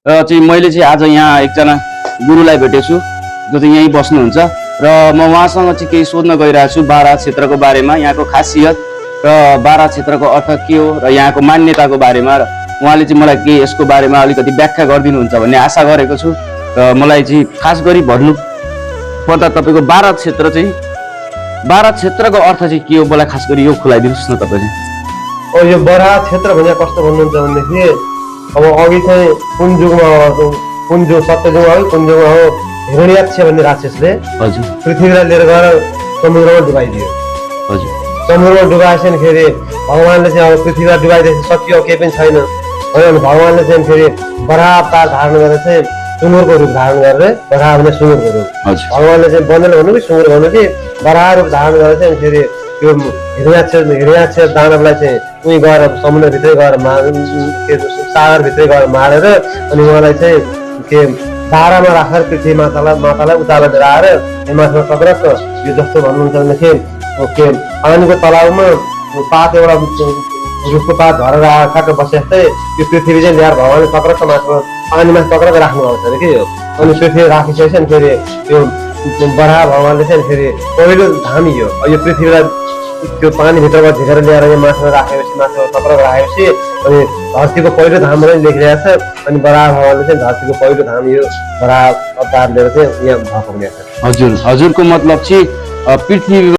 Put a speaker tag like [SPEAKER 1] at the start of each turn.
[SPEAKER 1] र चाहिँ मैले चाहिँ आज यहाँ एकजना गुरुलाई भेटेको छु जो चाहिँ यहीँ बस्नुहुन्छ र म उहाँसँग चाहिँ केही सोध्न गइरहेको छु बारा क्षेत्रको बारेमा, यहाँको खासियत र बारा क्षेत्रको अर्थ के हो र यहाँको मान्यताको बारेमा। र उहाँले चाहिँ मलाई केही यसको बारेमा अलिकति व्याख्या गरिदिनुहुन्छ भन्ने आशा गरेको छु। र मलाई चाहिँ खास गरी भन्नु पर्दा तपाईँको बारा क्षेत्रको अर्थ चाहिँ के हो, मलाई खास गरी यो खुलाइदिनुहोस् न तपाईँले।
[SPEAKER 2] यो बरा क्षेत्र भने कस्तो भन्नुहुन्छ भनेदेखि अब अघि चाहिँ कुन युगमा सत्ययुगमा हो कुन युगमा हो हिरण्याक्ष भन्ने राक्षसले
[SPEAKER 1] हजुर
[SPEAKER 2] पृथ्वीलाई लिएर गएर समुद्रमा डुबाइदियो।
[SPEAKER 1] हजुर
[SPEAKER 2] समुद्रमा डुबाएपछि फेरि भगवान्ले चाहिँ अब पृथ्वीलाई डुबाइदिएपछि सकियो, केही पनि छैन होइन। भगवान्ले चाहिँ फेरि बराह अवतार धारण गरेर चाहिँ सुँगुरको रूप धारण गरेर, बराह भने सुँगुरको रूप, भगवान्ले चाहिँ बनेल भन्नु कि सुँगुर भन्नु कि बराह रूप धारण गरेर चाहिँ फेरि त्यो हिरण्याक्ष दानवलाई चाहिँ उहीँ गएर समुद्रभित्रै गएर सागरभित्रै गएर मारेर अनि उहाँलाई चाहिँ के दारामा राखेर पृथ्वी मातालाई उताला आएर हिमालमा टक्रक्क यो जस्तो भन्नुहुन्छ भनेदेखि के पानीको तलाउमा पात एउटा रुखको पात झरेर आएर ठ्याक्क बसे जस्तै यो पृथ्वी चाहिँ ल्याएर भगवान्ले टक्रक्क माथि पानीमा टक्रक्क राख्नु भएको छ कि यो। अनि पृथ्वी राखिसकेपछि अनि फेरि त्यो बराह भगवान्ले चाहिँ फेरि पहिलो धाम यो पृथ्वीलाई त्यो पानीभित्रबाट झिकेर ल्याएर यो माथिमा राखेपछि माथिमा टक्रक्क राखेपछि अनि धरतीको पहिलो धाम पनि लेखिरहेको छ। अनि बराह भगवान्ले चाहिँ धरतीको पहिलो धाम यो बराह अवतार लिएर चाहिँ यहाँ भएको हुनेछ।
[SPEAKER 1] हजुरको मतलब चाहिँ पृथ्वी